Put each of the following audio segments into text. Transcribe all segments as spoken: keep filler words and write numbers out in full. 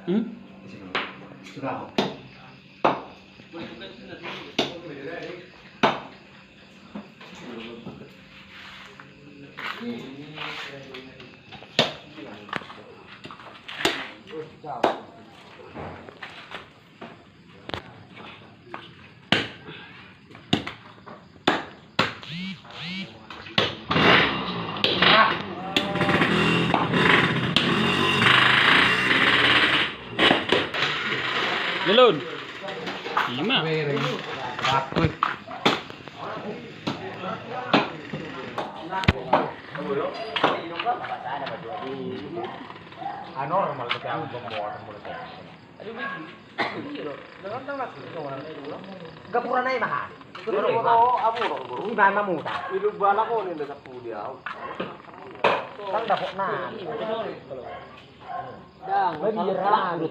Hmm? Belum. Ima. Waktu. Anormal, tapi aku belum bawa, belum bawa. Gapura nai maha. Ima mamuta. Kan dapot na. Bagi ran.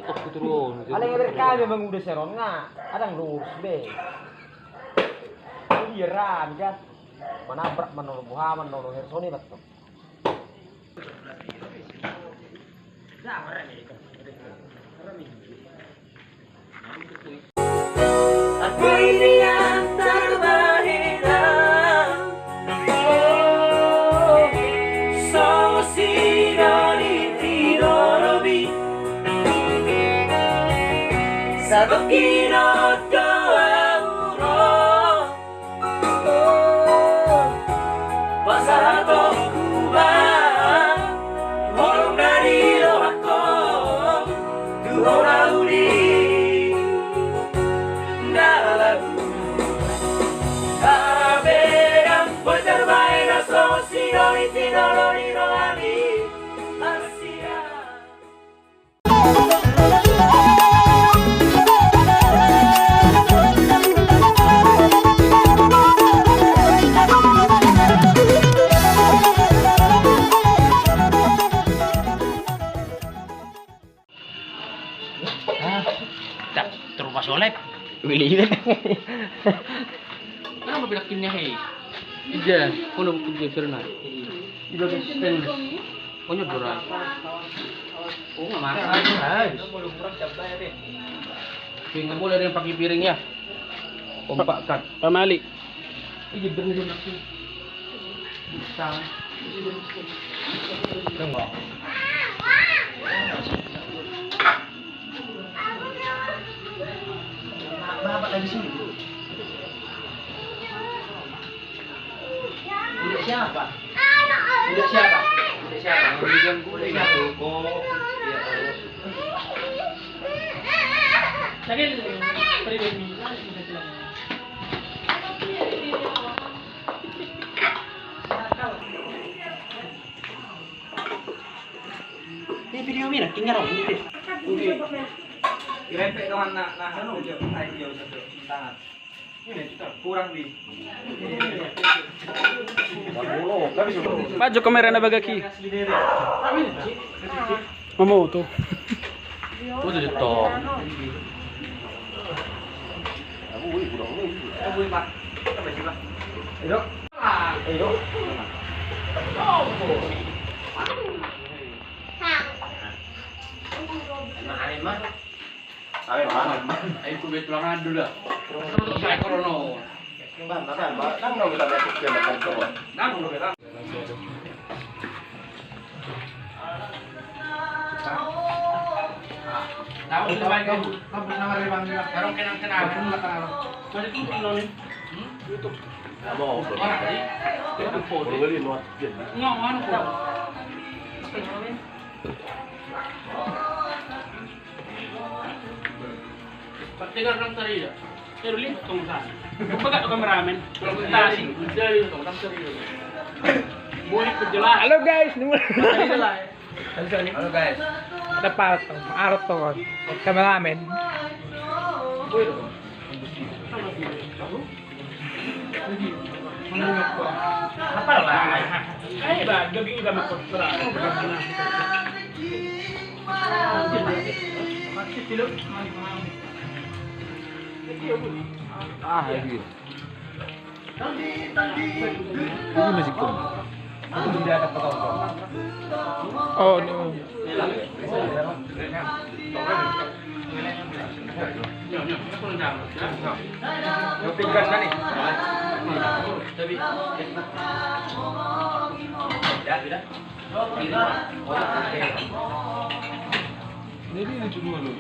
Alai berkami manguda seron nga. Adang lurus be. Bagi ran kan. Manabrak manono buhaman nono hersoni betul. Aku ini yang terbahagia. Oh, so sidoli tidolomi. Sabab kinot ko auro. Pasahatonku ma holong na nirohangku tu hona uli. Dalanku na begang, boi tarbahen na so sidoli tidolomi rohami. Marsiang. Cak, terlupa solek. Wili. Kenapa bedak timnya, hei? Ija, kono buku dia, sirna. Ija, stainless. Konyol dorai. Oh, nggak makan. Guys. Sehingga boleh ada yang pakai piring ya. Kompakkan. Pamali. Iya, bener, bener. Pisang. Tengok. Bapak lagi sini. Udah siapa? Udah siapa? Udah siapa? Udah siapa? Udah siapa? Lagi pribumi. Ini video mina, tinggal orang ini. Dirempek doang nak, nak, nak, ayo, ayo, ayo, tangan. Kurang di. Pajo kamera na bagak i. Mamoto. Foto di tong. Ayo. Ayo. Ayo, mana? Ayo, ku betul dulu dah. Saya corona. Bang, bang, bang, bang. Nang, nang, kita besok dia makan semua. Nang, nang, nang. Tahu, tahu, tahu. Tahu, tahu, tahu. Tahu, kenal, kenal. Tahu, tahu, tahu. Hmm? Itu. Apa? Orang tadi. Itu foto. Orang tadi luar. Nggak, mana, kok? Pasti kan orang tadi ya. Eh, lu lihat, tong sana. Buka gak kameramen? Presentasi. Jadi, tong, orang tadi ya. Boleh perjelas. Halo, guys, ini mulai. Tadi lah, ya. Halo, guys. Ada Pak, Arto, kameramen. Apa lah? Ayo, Bang, jogging udah masuk. Ah, iya. Ini masih kurang. Oh, ini. Ini, ini dulu.